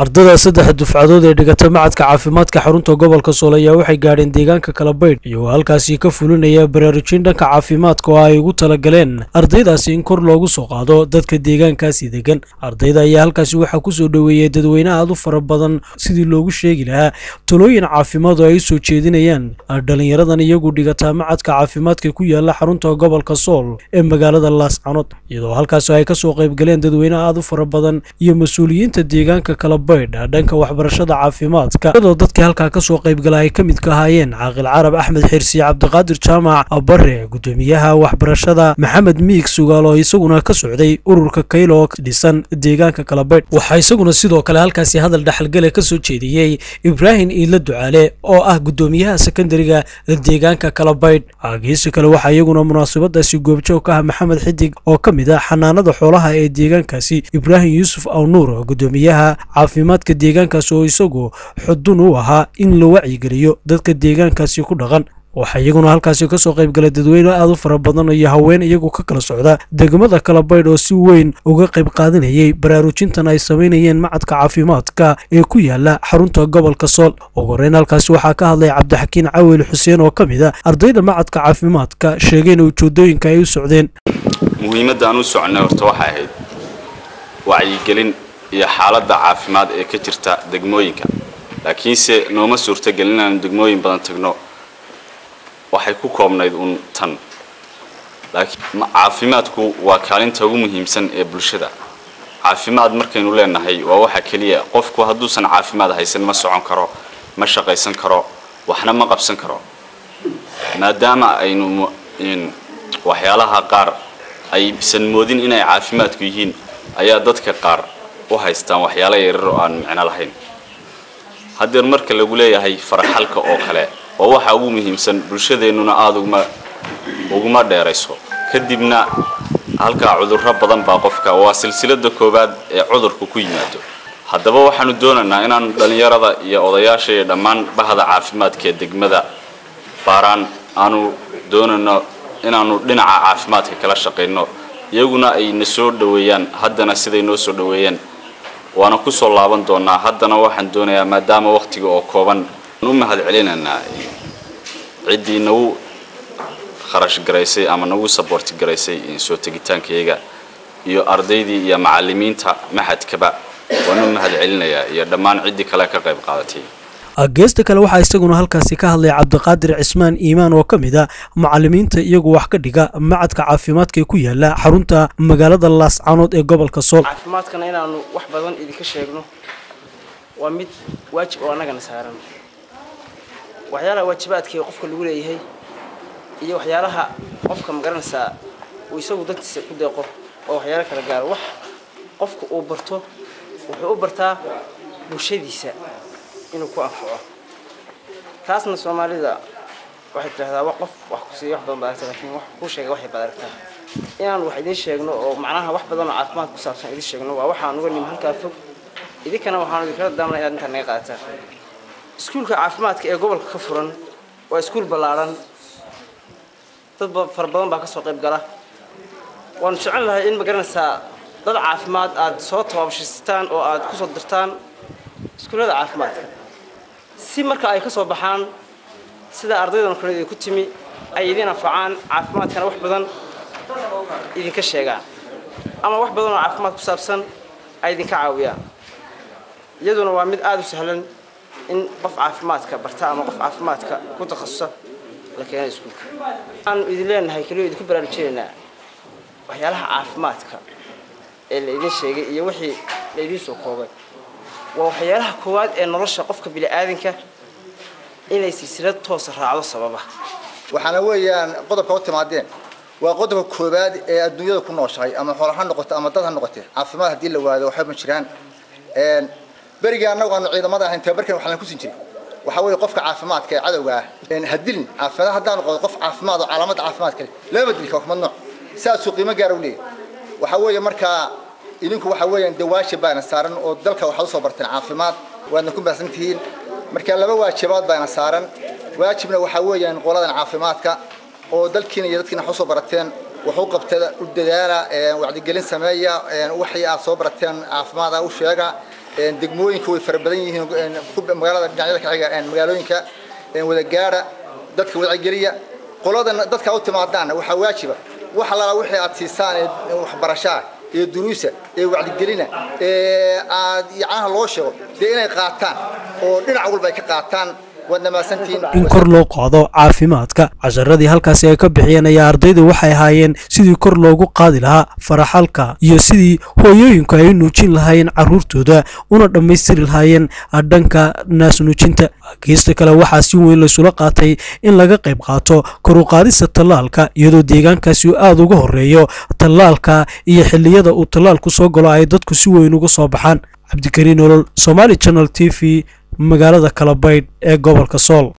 Ardada saddex dufcadood ee dhigata macadka caafimaadka xarunta gobolka Sool ayaa waxay gaadheen deegaanka Kalabaydh, iyagoo halkaasi ka fulinaya baraarujin dhanka caafimaadka oo ay ugu talagaleen ardaydaasi in kor loogu soo qaado dadka deegaankaasi degan. Ardayda ayaa halkaasi waxaa kusoo dhoweeyey dadweyne aad u fara badan sidii loogu sheegi lahaa talooyin caafimaad oo ay usoo jeedinayaan dhalinyaradan iyagu dhigataa macadka caafimaadka ku yaala xarunta gobolka Sool ee magaalada Laascanood, iyadoo halkaasi ay kasoo qaybgaleen dadweyne aad u fara badan iyo mas-uuliyiinta deegaanka Kalabaydh dhanka waxbarashada caafimaadka, iyadoo dadkii halkaa kasoo qaybgala ay ka midka ahaayeen Caaqil Carab Axmed Xirsi, Cabdiqaadir Jaamac Bare, gudoomiyaha waxbarashada Maxamed Miig Sugaal oo isaguna ka socday ururka Kaylo dhisan deegaanka Kalabaydh. Waxaa isaguna sidoo kale halkaasi hadal dhexalgale kasoo jeediyey Ibraahim Iidla Ducaale oo ah gudoomiyaha sekondariga deegaanka Kalabaydh. Geesi kale waxaa iyaguna munaasabadaasi goobjoog ka ah Maxamed Xidig oo ka mid ah xanaanada xoolaha ee deegaankaasi, Ibraahim Yuusuf Awnuur, gudoomiyaha caafimaadka deegaankaasi oo isagu xudun u ahaa in la wacyigeliyo dadka deegaankaasi ku dhaqan. Waxaa iyaguna halkaasi kasoo qaybgalay dadweyne aad u fara badan iyo haween iyagu ka kala socda degmada Kalabaydh oo si weyn uga qayb qaadanayay baraarujintan ay samaynayeen macadka caafimaadka ee ku yaala xarunta gobolka Sool. Ugu horeyn halkaasi waxaa ka hadlay Cabdixakiin Cawil Xuseen oo ka mid ah ardayda macadka caafimaadka, sheegeen ujeedooyinka ay u socdeen. Muhiimadda aan u soconay horta waxay ahayd wacyigelin iyo xaaladda caafimaad ee ka jirta degmooyinka, laakiinse nooma suurtagelin inaanu degmooyin badan tagno, waxay ku koobnayd uun tan. Laakiin caafimaadku waa kaalinta ugu muhiimsan ee bulshada. Caafimaad markaynu leenahay waa waxa keliya, qofku hadduusan caafimaad haysan ma socon karo, ma shaqaysan karo, waxna ma qabsan karo. Maadaama aynu waxyaalaha qaar aysan moodin inay caafimaadku yihiin, ayaa dadka qaar u haystaan waxyaalo yaryar oo aan micno lahayn. Haddeer marka lagu leeyahay faraxalka oo kale waa waxa ugu muhiimsan, bulshadeennuna aada uguma dheerayso. Kadibna halkaa cudurro badan baa qofka, waa silsilada koowaad ee cudurku ku yimaado. Haddaba waxaanu doonaynaa inaanu dhallinyarada iyo odayaasha iyo dhammaan bahda caafimaadka ee degmada baaraan aanu doonayno inaanu dhinaca caafimaadka kala shaqayno, iyaguna ay na soo dhoweeyaan haddana siday noo soo dhoweeyeen, waana ku soo laaban doonaa. Haddana waxaan doonayaa, maadaama wakhtiga oo kooban, u mahad celinaynaa ciddii nagu kharash garaysay ama nagu support garaysay soo tegitaankayaga, iyo ardaydii iyo macallimiinta maxadkaba waan u mahad celinayaa, iyo dhammaan ciddii kale ka qayb qaadatay. Geesta kale waxaa isaguna halkaasi ka hadlay Cabdiqaadir Cismaan Iimaan oo ka mid ah macallimiinta iyagu wax ka dhiga macadka caafimaadka ee ku yaala xarunta magaalada Laascanood ee gobolka Sool. Caafimaadkana inaanu wax badan idinka sheegno waa mid waajib oo annagana saaran. Waxyaalaha waajibaadka ee qofka lagu leeyahay iyo waxyaalaha qofka magaranaysaa uu isagu dantiisa ku deeqo oo waxyaalo kala gaaro. Wax qofka uu barto wuxuu u bartaa bulshadiisa inuu ku anfaco. Taasna Soomaalida waxay tidhahdaa wa qof wax ku siiya wax badan baad aragtaa, laakiin wax kuu sheega waxay baad aragtaa. Inaan wax idiin sheegno oo macnaha wax badan oo caafimaad ku saabsan idiin sheegno waa waxaan uga nimi halkaa fog. Idinkana waxaanu idinkala daamna inaad intaa naga qaadataan. Iskuulka caafimaadka ee gobolka ka furan waa iskuul ballaaran, dad fara badan baa ka soo qayb gala. Waanu jecel lahay in magaranaysaa dad caafimaad aad soo tabaabshiistaan oo aad ku soo dirtaan iskuullada caafimaadka, si marka ay ka soo baxaan sida ardaydan kale idinku timi ay idin anfacaan, caafimaadkana wax badan idinka sheegaan ama wax badan oo caafimaad ku saabsan ay idinka caawiyaan. Iyaduna waa mid aada u sahlan in qof caafimaadka barta ama qof caafimaadka ku takhasusa la keeno iskuulka. Waxaanu idin leenahay keliya idinku baraarujinaynaa waxyaalaha caafimaadka ee la idin sheegay iyo wixii la idiin soo koobay waa waxyaalaha koowaad ee nolosha qofka bini'aadanka inay silsilad toosa raacdo sababa. Waxaana weeyaan qodobka u timaadeen waa qodobka koowaad ee adduunyada ku nooshahay, ama xoolo ha noqoto ama dad ha noqote. Caafimaad haddii la waado waxba ma jiraan. Berigii annagu aanu ciidamada ahayn tababarkan waxaan ku siin jiray waxaa weeye qofka caafimaadka ee cadowga ah ha dilin. Caafimaad haddaan noqdo qof caafimaad oo calaamada caafimaad kale lama dili karo, kuma nooc saasuu qiimo gaar u leeyahay. Waxaa weeye markaa idinku waxa weeyaan dee waajib baana saaran oo dalka waxaad usoo barteen caafimaad, waadna ku mahadsan tihiin. Marka laba waajibaad baana saaran. Waajibna waxaa weeyaan qoladan caafimaadka oo dalkiina iyo dadkiina wax usoo barateen wax u qabtada u dadaala, wacdigelin sameeya, wixii aad soo barateen caafimaada u sheega. Degmooyinka way fara badan yihiin, magaalada dhinacyada ka xiga, magaalooyinka wada gaadha, dadka wacygeliya. Qoladan dadka u timaadaanna waxaa waajiba wax allaala wixii aad siisaan ee waxbarashaa ee duruusa ee wacdigelina ee aad yacnaha loo sheego dee inay qaataan oo dhinac walba ay ka qaataan. Waad namaasantihiin. In kor loo qaado caafimaadka. Casharadii halkaasi ay ka bixiyeen ayaa ardaydu waxay ahaayeen sidii kor loogu qaadi lahaa faraxalka iyo sidii hooyooyinku ay u nuujin lahaayeen carruurtooda una dhammaystiri lahaayeen dhanka naasnuujinta. Geesta kale, waxaa si weyn laysula qaatay in laga qayb qaato kor u qaadista tallaalka, iyadoo deegaankaasi uu aada uga horeeyo tallaalka iyo xilliyada uu tallaalku soo galo ay dadku si weyn uga soo baxaan. Cabdikariin Olol, Somali Channel TV, magaalada Kalabaydh ee gobolka Sool.